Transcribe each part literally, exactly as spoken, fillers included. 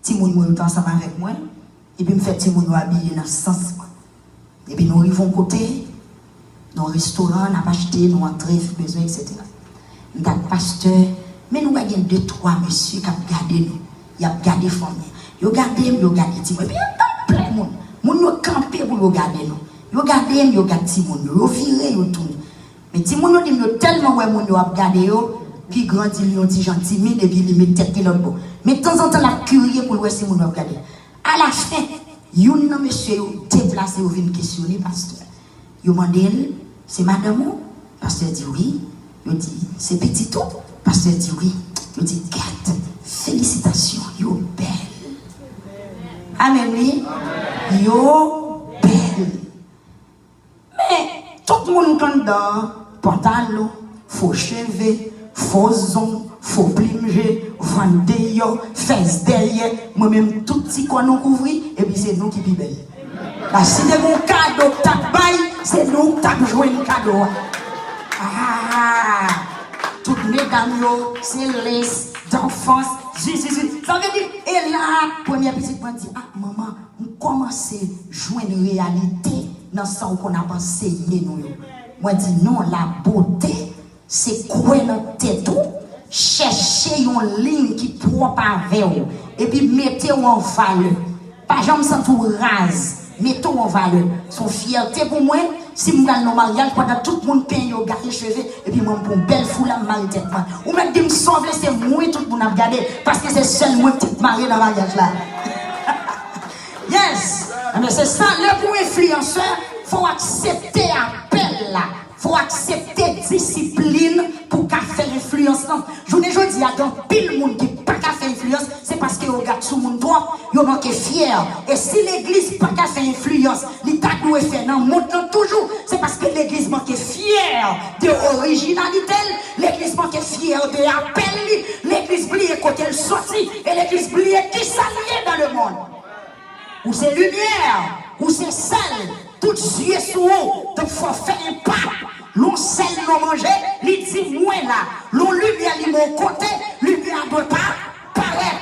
Timoun mwen yo te ansanm avèk mwen, epi m fè timoun yo abiye nan sans mwen. Epi nou rive yon kote, nan yon restoran, n ap achte, nou antre, fè bezwen, etsetera. M t ap, pastè, men nou wè gen de twa mesye k ap gade nou. Y ap gade fanmi. Yo gade m, yo gade timoun. Epi anpil moun. Moun yo kanpe pou yo gade nou. Yo gade m, yo gade timoun yo. Yo vire, yo tounen. Men timoun yo di m yo tèlman wè moun yo ap gade yo, pi gran di l yon ti jan timid epi li met tèt li lòt bò. Men tanzantan l ap kirye pou l wè si moun yo ap gade. Alafen, youn nan mesye yo deplase, yo vin kesyone pastè. Yo mande l, "Se madanm ou?" Pastè di, "Wi." Yo di, "Se pitit ou?" Pastè di, "Wi." Yo di, "Gad, felisitasyon, yo bèl." Amèn, wi. Yo bèl. Men, tout moun k anndan an, pantalon, fo cheve, fo zong, fo plim je, vant deyò, fès dèyè, mwen menm tout ti kò nou kouvri, epi se nou ki pi bèl. La, si te gen yon kado k t ap bay, se nou k t ap jwenn kado a. Ah! Tout medam yo, se lès, danfans, zizizi. Sa vle di, e la, premyè pitit mwen di, "Ah, manman, m kòmanse jwenn reyalite nan sa w konn ap anseye nou yo." Mwen di, "Non, la bote, se kwè nan tèt ou, chèche yon liy ki pwòp avè w, epi mete w an valè. Pa janm santi w raz, mete w an valè." Se yon fyète pou mwen, si m pral nan maryaj, pandan tout moun penyen yo, gaye cheve, epi mwen m pran yon bèl foula, m mare tèt mwen. Ou mèt di m sa w vle, se mwen tout moun ap gade, paske se sèl mwen k t ap mare nan maryaj la. Yes! Enben, se sa, lè pou enfliyansè, fò w aksepte apèl la. Fò w aksepte disiplin pou w ka fè enfliyans lan. Jounen jodi a, gen anpil moun ki pa ka fè enfliyans, se paske yo gat sou moun twòp, yo manke fyè. E si legliz pa ka fè enfliyans, li ta dwe fè nan mond lan toujou, se paske legliz manke fyè de orijinalite l, legliz manke fyè de apèl li, legliz bliye kote l soti, e legliz bliye kisa l ye dans le monde. Ou se limyè, ou se sèl. Tout zye sou ou, donk fò w fè enpak. Lè yon sèl non manje, li di, "Mwen la." Lè yon limyè limen yon kote, limyè a dwe pa parèt.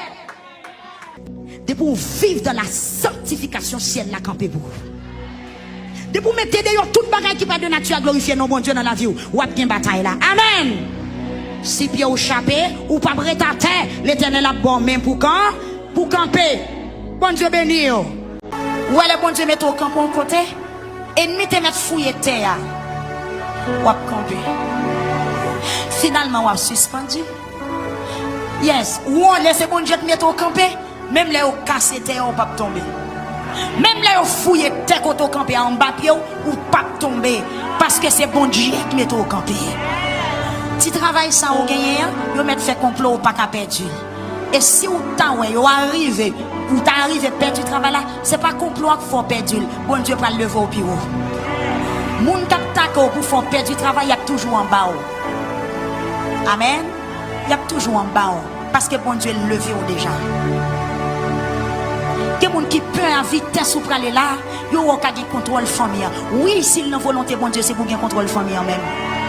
Depi w viv dans la sanctification, syèl la kanpe pou ou. Depi w mete deyò tout bagay ki pa de nati a glorifye non Bondye nan lavi w, w ap gen batay la. Amèn! Si pye w chape, ou p ap ret atè, Letènèl ap ba w men pou kan, pou kanpe. Bondye beni w. Ou wè lè Bondye mete w kanpe yon kote, ènmi te mèt fouye tè a, w ap kanpe. Finalman, w ap sispann. Yes, ou wè lè se Bondye k mete w kanpe, menm lè yo kase tè a, ou p ap tonbe. Menm lè yo fouye tè kote w kanpe a anba pye w, ou p ap tonbe, paske se Bondye k mete w kanpe. Ti travay sa ou genyen an, yo mèt fè konplo, ou pa ka pèdi l. E si w ta wè yo arive, ou ta arive pèdi travay la, se pa konplo a k fè w pèdi l. Bondye pral leve w pi wo. Moun k ap take w pou fè w pèdi travay, y ap toujou anba w. Amèn. Y ap toujou anba w, paske Bondye leve w deja. Gen moun ki pè a vitès ou prale la, yo wè w ka gen kontwòl fanmi an. Wi, si l nan volonte Bondye, se pou gen kontwòl fanmi an menm.